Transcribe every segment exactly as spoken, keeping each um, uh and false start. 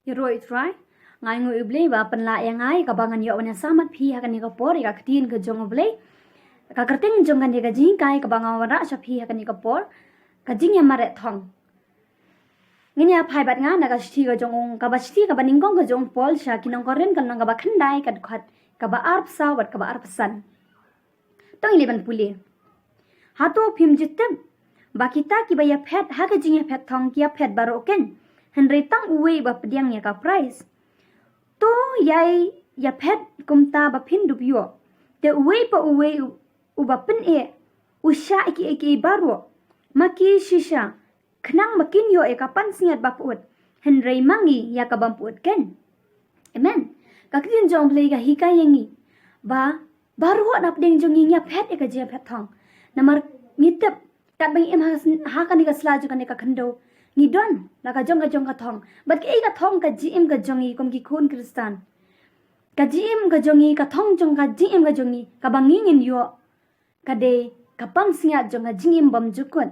Ïaroh ïa U Trai. Nga ai nguh ïa U Blei ba pynlah ïa nga ïa kaba ngan ïoh ban ïasamat phi ha kane ka por ïa ka ktien ka jong U Blei. Ka kyrteng jong kane ka jinghikai kaba nga wanrah sha phi ha kane ka por, ka jingïamareh thong. Ngin ïa phai bad nga na ka shithi ka jong u, kaba shithi kaba nyngkong ka jong u Paul sha ki nong Korinth, ka lynnong kaba khyndai, ka dkhot kaba arphew saw bad kaba arphew san. To ngin leit ban pule. Hato phim ju tip ba kita kiba ïaphet ha ka jingïaphet thong ki ïaphet baroh keiñ, hynrei tang uwei uba pdiang ïa ka prais? To ïai ïaphet kumta ba phin dup ïoh. Te uwei pa uwei u-, uba pyneh, u shah ïa kiei kiei baroh. Ma ki shisha, khnang ba kin ïoh ïa ka pansngiat ba pyut, hynrei ma ngi ïa ka bym pyut keiñ. Amen. Ka ktien jong U Blei ka hikai ïa ngi ba baroh na pdeng jong ngi ngi ïaphet ïa ka jingïaphet thong. Namar ngi tip katba ngi im ha, ha kane ka sla jong kane ka khyndew, ngi don la ka jong ka jong ka thong. Bad kaei ka thong ka jingim ka jong ngi kum ki khun Khristan? Ka jingim ka jong ngi, ka thong jong ka jingim ka jong ngi, kaba ngi ngin ïoh, ka dei ka pansngiat jong ka jingim bymjukut.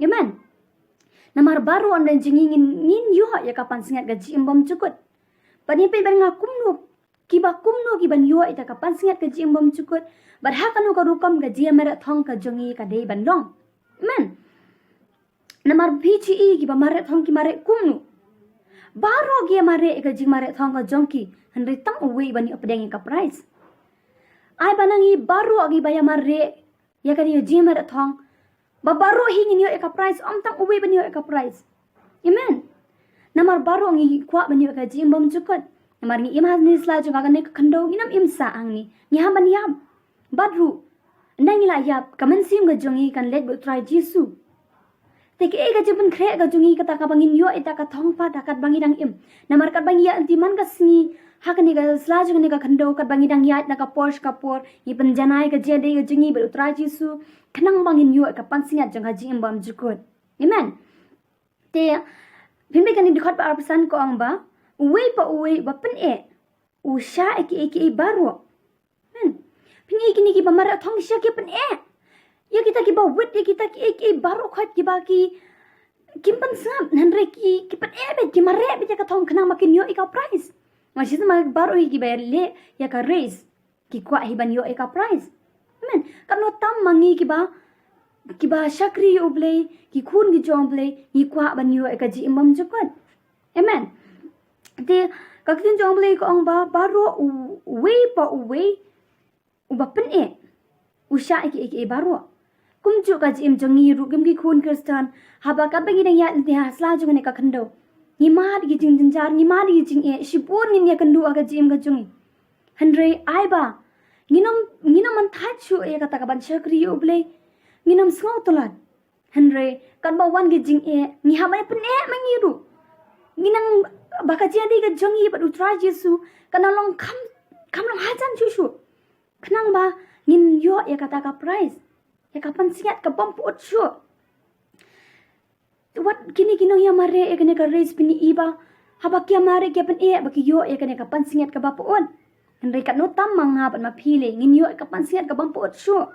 Amen. Namar baroh na pdeng jong ngi ngin, ngin ïoh ïa ka pansngiat ka jingim bymjukut. Bad ngi peit bad nga kumno, kiba kumno kiban ïoh ïa ka pansngiat ka jingim bymjukut, bad ha kano ka rukom ka jingïamareh thong ka jong ngi ka dei ban long. Amen. Namar phi ju i kiba mareh thong ki mareh kumno? Baroh ki ïamareh ïa ka jingmareh thong ka jong ki, hynrei tang uwei uban ïoh pdiang ïa ka prais. Ai ba na ngi baroh kiba ïamareh ïa kane ka jingmareh thong, ba baroh hi ngin ïoh ïa ka prais, ym tang uwei ban ïoh ïa ka prais. Amen. Namar baroh ngi kwah ban ïoh ïa ka jingim bymjukut. Namar ngi im ha kane ka sla jong kane ka khyndew, ngim im sah hangne, ngi hap ban ïap. Bad ruh, ynda ngi la ïap, ka mynsiem ka jong ngi kan leit bad U Trai Jisu. Te kaei ka jingpynkhreh ka jong ngi kata kaba ngin ïoh ïa ka thong pat ha katba ngi dang im? Namar katba ngi ïaid lynti man ka sngi ha kane ka sla jong kane ka khyndew, katba ngi dang ïaid na ka por sha ka por, ngi pynjanai ka jingïadei ka jong ngi bad U Trai Jisu, khnang ba ngin ïoh ïa ka pansngiat jong ka jingim bymjukut. Amen. Te phin peit kane dkhot ba arphew san ka ong ba uwei pa uwei uba pyneh, u shah ïa kiei kiei baroh. Hmm. Phin i kine kiba mareh thong shisha ki pyneh ïa kita kiba wit, ïa kita kiei kiei baroh khoit kiba ki, kim pynsngap, hynrei ki, ki pyneh beit, ki mareh beit ïa ka thong khnang ba kin ïoh ïa ka prais. Nga shisha ma baroh hi kiba leh ïa ka race ki kwah hi ban ïoh ïa ka prais. Amen. Katno tam ma ngi kiba, kiba shakri ïa U Blei, ki khun ki jong U Blei, ngi kwah ban ïoh ïa ka jingim bymjukut. Amen. Te ka ktien jong U Blei ka ong ba baroh u-, uwei pa uwei uba pyneh, u shah ïa kiei kiei baroh. Kumjuh ka jingim jong ngi ruh kum ki khun Khristan, haba katba ngi dang ïaid lynti ha sla jong kane ka khyndew, ngi mad ïa ki jingjynjar, ngi mad ïa ki jingeh, shibun ngin ïakynduh ha ka jingim ka jong ngi. Hynrei ai ba ngin ym, ngin ym man thait shuh ïa kata kaban shakri ïa U Blei. Ngin ym sngew tlot. Hynrei katba wan ki jingeh, ngi hap ban pyneh ma ngi ruh. Ngi nang ba ka jingïadei ka jong ngi bad U Trai Jisu kan nang long kham, kham long hajan shuh shuh, khnang ba ngin ïoh ïa kata ka prais, ïa ka pansngiat ka bym pyut shuh. Wat kine ki nongïamareh ïa kane ka race phin i ba haba ki ïamareh ki ïapyneh ba ki ïoh ïa kane ka pansngiat kaba pyut. Hynrei katno tam ma nga bad ma phi lei ngin ïoh ïa ka pansngiat ka bym pyut shuh.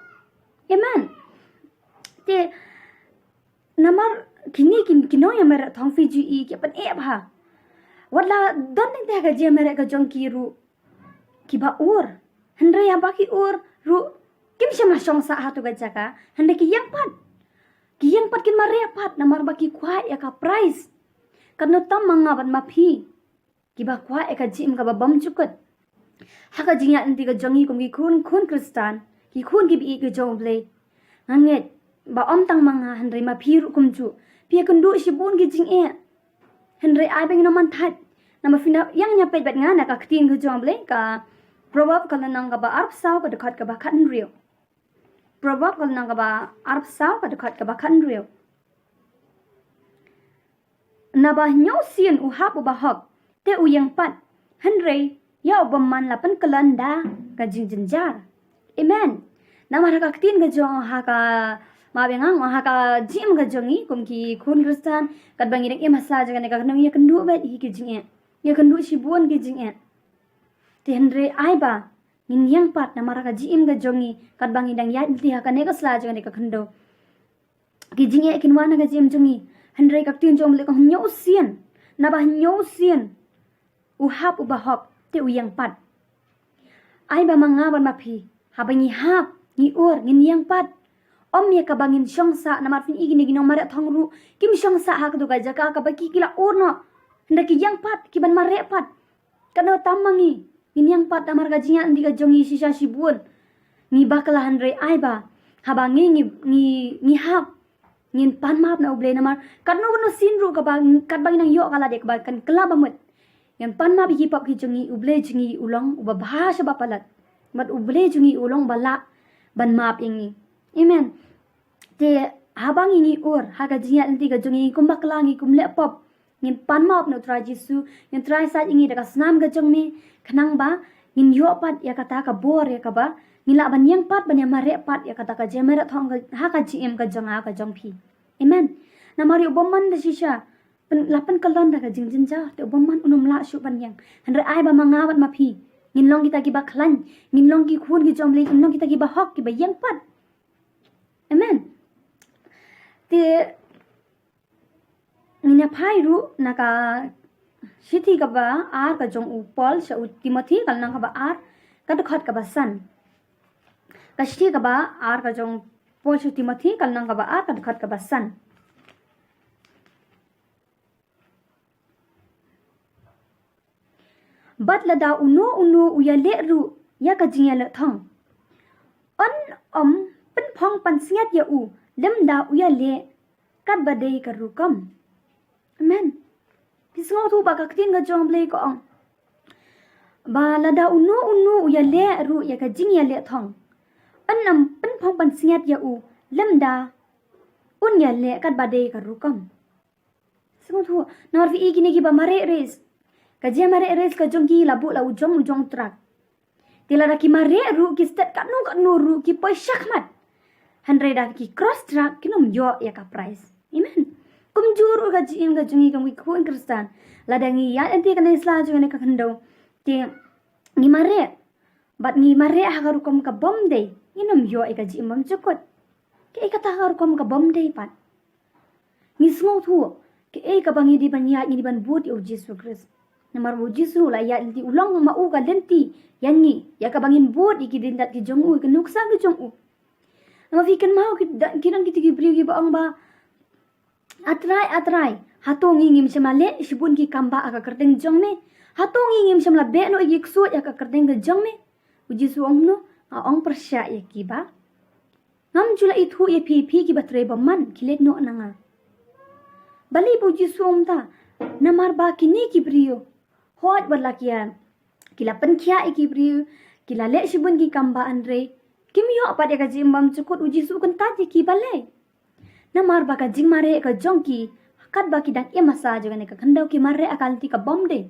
Amen. Te namar kine ki, ki nongïamareh thong, phi ju i ki ïapyneh bha. Wat la don lynti ha ka jingïamareh ka jong ki ruh kiba ur. Hynrei haba ki ur ruh kim shym la shong sah ha tu ka jaka, hynrei ki ïeng pat. Ki ïeng pat, kin mareh pat namar ba ki kwah ïa ka prais. Katno tam ma nga bad ma phi kiba kwah ïa ka jingim kaba bymjukut ha ka jingïaid lynti ka jong ngi kum ki khun, khun Khristan, ki khun kiba ïeit ka jong U Blei. Nga ngeit ba ym tang ma nga hynrei ma phi ruh kumjuh, phi ïakynduh shibun ki jingeh. Hynrei ai ba ngin ym man thait. Namar phin ïa, ïa peit bad nga na ka ktien ka jong U Blei, ka Proverb ka lynnong kaba arphew saw ka dkhot kaba khathynriew. Proverb ka lynnong kaba arphew saw ka dkhot kaba khathynriew. Naba hynñiew sien u hap u bahok, te u ïeng pat, hynrei ïa u bymman la pynkyllon da ka jingjynjar. Amen. Namar ha ka ktien ka jong, ha ka, ma bynta nga, ha ka jingim ka jong ngi kum ki khun Khristan, katba ngi dang im ha sla jong kane ka khyndew, ngi ïakynduh beit hi ki jingeh, ïakynduh shibun ki jingeh. Te hynrei ai ba ngin ïeng pat namar ha ka jingim ka jong ngi, katba ngi dang ïaid lynti ha kane ka sla jong kane ka khyndew, ki jingeh kin wan ha ka jingim jong ngi. Hynrei ka ktien jong U Blei ka ong hynñiew sien, naba hynñiew sien U hap uba hok, te u ïeng pat. Ai ba ma nga bad ma phi, haba ngi hap, ngi ur, ngin ïeng pat. Ym ïa kaba ngin shong sah, namar phin i kine ki nongmareh thong ruh, kim shong sah ha kato ka jaka kaba ki ki la ur noh. Hynda ki ïeng pat, ki ban mareh pat. Katno tam ma ngi, ngin ïeng pat namar ka jingïaid lynti ka jong ngi shisha shibun. Ngi bakla, hynrei ai ba, haba ngi, ngi, ngi, ngi hap, ngin pan map na U Blei namar katno katno sien ruh kaba, katba ngi nang ïoh ka lade kaba kan kylla ba mut. Ngin pan map ïa ki pop ki jong ngi, U Blei jong ngi u long uba bha sha ba palat. Bad U Blei jong ngi u long uba lah ban map ïa ngi. Amen. Te haba ngi ngi ur ha ka jingïaid lynti ka jong ngi, kum bakla, ngi kum leh pop, ngin pan map na U Trai Jisu, ngin trai sait ïa ngi da ka snam ka jong me, khnang ba ngin ïoh pat ïa kata ka bor ïa kaba ngin lah ban ïeng pat, ban ïa mareh pat ïa kata ka jingmareh thong ka, ha ka jingim ka jong nga ka jong phi. Amen. Namar ïa u bymman da shisha, pyn, la pynkyllon da ka jingjynjar, te u bymman un ym lah shuh ban ïeng. Hynrei ai ba ma nga bad ma phi, ngin long kita kiba khlaiñ, ngin long ki khun ki jong U Blei, ngin long kita kiba hok, kiba ïeng pat. Amen. Te ngin ïa phai ruh na ka shithi kaba ar ka jong u Paul sha u Timothi, ka lynnong kaba ar, ka dkhot kaba san. Ka shithi kaba ar ka jong u Paul sha u Timothi, ka lynnong kaba ar, ka dkhot kaba san. Bad lada uno uno u ïaleh ruh ïa ka jingïaleh thong, yn ym pynphong pansngiat ïa u lymda u ïaleh katba dei ka rukom. Amen. Phi sngewthuh ba ka ktien ka jong U Blei ka ong ba lada uno uno u ïaleh ruh ïa ka jingïaleh thong, yn ym pynphong pansngiat ïa u lymda un ïaleh katba dei ka rukom. Sngewthuh, namar phi i kine kiba mareh ris, ka jingmareh ris ka jong ki la buh la u jong u jong u trak. Te lada ki mareh ruh, ki stet katno katno ruh, ki poi shakhmat, hynrei da ki cross track, kin ym ïoh ïa ka prize. Amen. Kumjuh ruh ka jingim ka jong ngi kum ki khun Khristan, lada ngi ïaid lynti kane sla jong kane ka khyndew, te ngi mareh, bad ngi mareh ha ka rukom ka bym dei, ngin ym ïoh ïa ka jingim bymjukut. Kaei kata ka rukom ka bym dei pat? Ngi sngewthuh kaei kaba ngi dei ban ïaid, ngi dei ban bud ïa U Jisu Khrist. Namar U Jisu u la ïaid lynti, u long ma u ka lynti ïa ngi, ïa kaba ngin bud ïa ki dyndat ki jong u, ki nuksa ki jong u. Namar phi kynmaw ki da-, ki don kito ki briew kiba ong ba, A Trai, A Trai, hato ngi ngim shym la leh shibun ki kambah ha ka kyrteng jong me? Hato ngi ngim shym la beh noh ïa ki ksuid ha ka kyrteng ka jong me? U Jisu u ong kumno? Nga ong pyrshah ïa ki ba ngam ju la ithuh ïa phi, phi kiba trei bymman, khie leit noh na nga. Balei ba U Jisu u ong kumta? Namar ba kine ki briew, hooid, wat la ki ïa, ki la pynkhiah ïa ki briew, ki la leh shibun ki kambah, hynrei kim ïoh pat ïa ka jingim bymjukut. U Jisu u kyntait ïa ki, balei? Namar ba ka jingmareh ka jong ki, katba ki dang im ha sla jong kane ka khyndew, ki mareh ha ka lynti ka bym dei.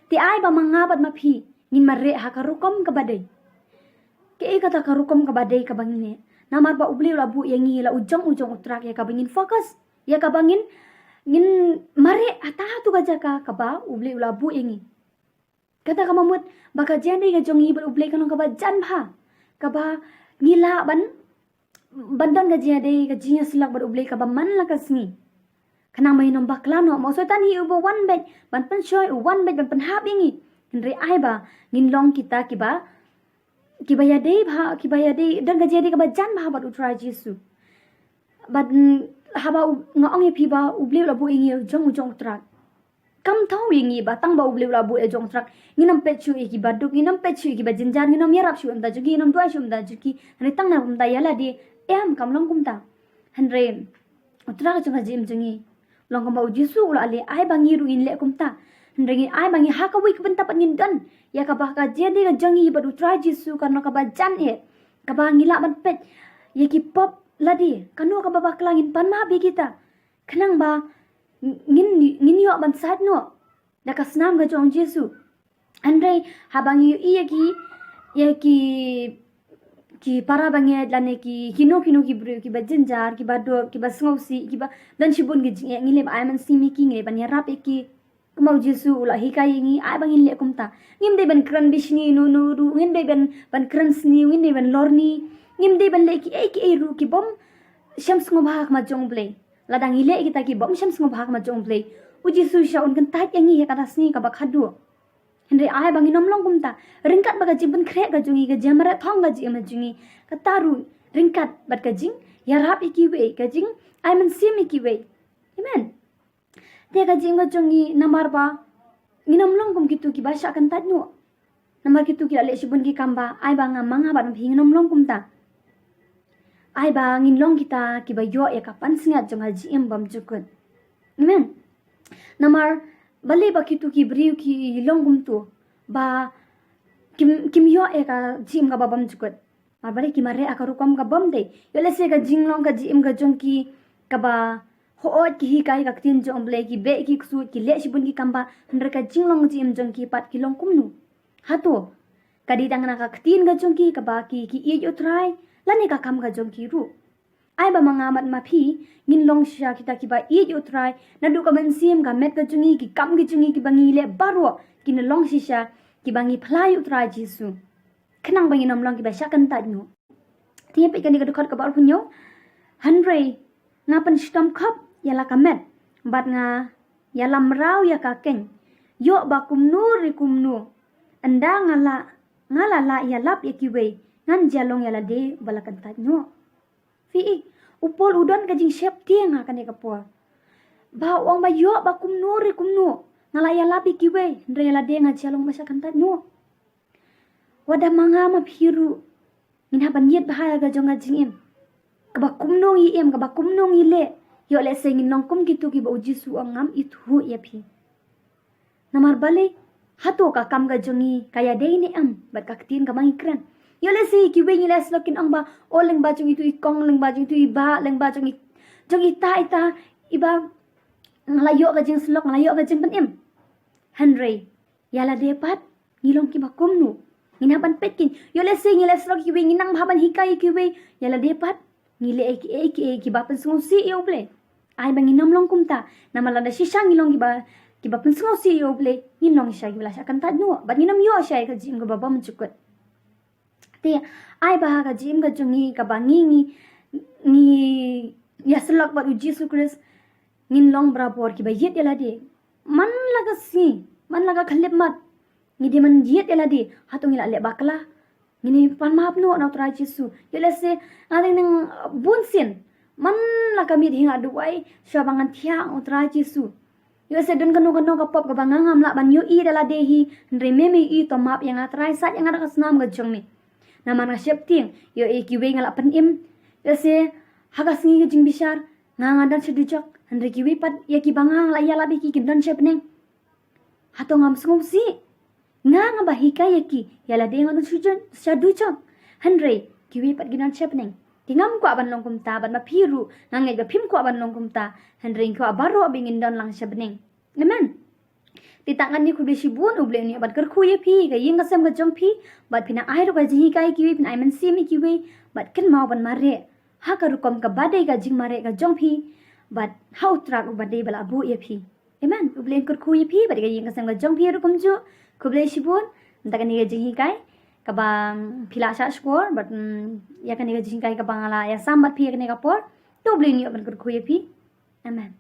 Te ai ba ma nga bad ma phi ngin mareh ha ka rukom kaba dei. Kaei kata ka rukom kaba dei kaba ngin leh? Namar ba U Blei u la buh ïa ngi la u jong u jong u trak ïa kaba ngin focus, ïa kaba ngin, ngin mareh ha ta hato ka jaka kaba U Blei u la buh ïa ngi. Kata ka mut ba ka jingïadei ka jong ngi bad U Blei kan long kaba jan bha, kaba ngi lah ban, ban don ka jingïadei, ka jingïasyllok bad U Blei kaba man la ka sngi. Khnang ba ngin ym bakla noh, ma u Soitan hi uba wan beit ban pynshoi, u wan beit ban pynhap ïa ngi. Hynrei ai ba ngin long kita kiba, kiba ïadei bha, kiba ïadei, don ka jingïadei kaba jan bha bad U Trai Jisu. Bad, mm, haba u, nga ong ïa phi ba U Blei u la buh ïa ngi u jong u jong u trak. Kam thaw ïa ngi ba tang ba U Blei u la buh ïa u jong u trak, ngin ym peit shuh ïa kiba duk, ngin ym peit shuh ïa kiba jynjar, ngin ym ïarap shuh ïa ki bymta jong ki, ngin ym duwai shuh ïa ki bymta jong ki. Hynrei tang na bynta ïa lade, em, kam long kumta. Hynrei U Trai ka jong ka jingim jong ngi, long kumba U Jisu u la leh, ai ba ngi ruh ngin leh kumta. Hynrei ngi ai ba ngi ha kawei ka bynta pat ngin don ïa kaba ka jingïadei ka jong ngi bad U Trai Jisu kan long kaba jan eh, kaba ngi lah ban peit ïa ki pop lade, kano kaba bakla ngin pan map ïa kita. Khnang ba ngin, ngin ïoh ban sait noh da ka snam ka jong U Jisu. Hynrei haba ngi ïohi ïa ki, ïa ki, ki para bangeit lane ki, kino kino ki briew kiba jynjar, kiba duk, kiba sngewsih, kiba don shibun ki jingeh, ngi leh ba ai mynsiem ïa ki, ngi leh ban ïarap ïa ki. Kumba U Jisu u la hikai ïa ngi, ai ba ngin leh kumta. Ngim dei ban kren bishni ïa uno uno ruh, ngim dei ban, ban kren sniew, ngim dei ban lorni, ngim dei ban leh kiei kiei ruh ki bym shem sngewbha ha khmat jong U Blei. Lada ngi leh kita ki bym shem sngewbha ha khmat jong U Blei, U Jisu shisha un kyntait ïa ngi ha kata ka sngi kaba khadduh. Hynrei ai ba ngin ym long kumta. Ryngkat bad ka jingpynkhreh ka jong ngi, ka jingmareh thong ka jingim ka jong ngi, kata ruh ryngkat bad ka jingïarap ïa kiwei, ka jingai mynsiem ïa kiwei. Amen. Te ka jingim ka jong ngi namar ba ngin ym long kum kito kiba shah kyntait noh. Namar kito ki la leh shibun ki kam ba ai ba nga ma nga bad ma phi ngin ym long kumta. Ai ba ngin long kita kiba ïoh ïa ka pansngiat jong ka jingim bymjukut. Amen. Namar balei ba kito ki briew ki long kumto, ba kim, kim ïoh ïa ka jingim kaba bymjukut. Namar balei ki mareh ha ka rukom ka bym dei. Ïoh lehse ka jinglong ka jingim ka jong ki kaba hooid ki hikai ka ktien jong U Blei, ki beh ki ksuid, ki leh shibun ki kam ba, hynrei ka jinglong ka jingim jong ki pat ki long kumno? Hato ka dei tang na ka ktien ka jong ki kaba ki, ki ïeit ïa U Trai, lane ka kam ka jong ki ruh? Ai ba ma nga bad ma phi ngin long shisha kita kiba ïeit ïa U Trai, naduh ka mynsiem, ka met ka jong ngi, ki kam ki jong ngi kiba ngi leh baroh kin long shisha kiba ngi phla ïa U Trai Jisu, khnang ba ngin ym long kiba shah kyntait noh. Te peit kane ka dkhot kaba arphew hynñiew. Hynrei nga pynshitom khop ïa la ka met, bad nga ïalam mraw ïa ka keiñ. Ïoh ba kumno re kumno, ynda nga la, nga la lah ïalap ïa kiwei, ngan jia long ïa lade ba la kyntait noh. Phi i, u Paul u don ka jingsheptieng ha kane ka por. Ba u ong ba ïoh ba kumno re kumno, nga la ïalap ïa kiwei, hynrei ïa lade nga jia long ba shah kyntait noh. Wat da ma nga ma phi ruh ngin hap ban ïit bha ïa ka jong ka jingim, kaba kumno ngi im, kaba kumno ngi leh. Ïoh lehse ngin long kum kito kiba U Jisu u ong ngam ithuh ïa phi. Namar balei? Hato ka kam ka jong ngi ka ïadei ne em bad ka ktien kaba ngi kren? Ïoh lehse kiwei ngi leh syllok kin ong ba, o lyngba jong itu i kong, lyngba jong itu i bah, lyngba jong i, jong ita ita iba nga la ïoh ka jingsyllok, nga la ïoh ka jingpynim. Hynrei ïa lade pat ngi long kiba kumno? Ngin hap ban peit keiñ. Ïoh lehse ngi leh syllok kiwei, ngi nang bha ban hikai ïa kiwei, ïa lade pat ngi leh ei ei ei kiba pynsngewsih ïa U Blei. Ai ba ngin ym long kumta. Namar lada shisha ngi long kiba, kiba pynsngewsih ïa U Blei, ngin long shisha kiba la shah kyntait noh, bad ngin ym ïoh shisha ïa ka jingim kaba bymjukut. Te ai ba ha ka jingim ka jong ngi kaba ngi, ngi, ngi ïasyllok bad U Jisu Khrist, ngin long barabor kiba ïit ïa lade. Man la ka sngi, man la ka khyllipmat, ngi dei ban ïit ïa lade. Hato ngi la leh bakla? Ngin ïa pan map noh na U Trai Jisu. Ïoh lehse nga dang nang bunsien, man la ka miet hi nga duwai shuwa ba ngan thiah ha U Trai Jisu. Ïoh lehse don kano kano ka pop kaba nga ngam lah ban ïohi da lade hi, hynrei me me ïohi, to map ïa nga Trai, sait ïa nga da ka snam ka jong me. Namar nga sheptieng, ïoh ïa kiwei nga la pynim. Ïoh lehse ha ka sngi ka jingbishar nga, nga don sha dujok, hynrei kiwei pat ïa kiba nga la ïalap ïa ki kin don sha bneng. Hato ngam sngewsih? Nga, nga ba hikai ïa ki, ïa lade nga don sha dujok, hynrei kiwei pat ki don sha bneng. Te ngam kwah ban long kumta, bad ma phi ruh nga ngeit ba phim kwah ban long kumta, hynrei ngi kwah baroh ba ngin don lang sha bneng. Amen. Te tang katne, khublei shibun, U Blei un ïoh ban kyrkhu ïa phi, ka ïing ka sem ka jong phi, bad phin ai ruh ka jinghikai ïa kiwei, phin ai mynsiem ïa kiwei, bad kynmaw ban mareh ha ka rukom kaba dei ka jingmareh ka jong phi, bad ha U Trai uba dei ba la buh ïa phi. Amen. U Blei un kyrkhu ïa phi bad ïa ka ïing ka sem ka jong phi ruh kumjuh. Khublei shibun. Mynta kane ka jinghikai kaba, mm, phi la shah shkor bad, mm, ïa kane ka jinghikai kaba nga la ïasam bad phi ïa kane ka por. To U Blei un ïoh ban kyrkhu ïa phi. Amen.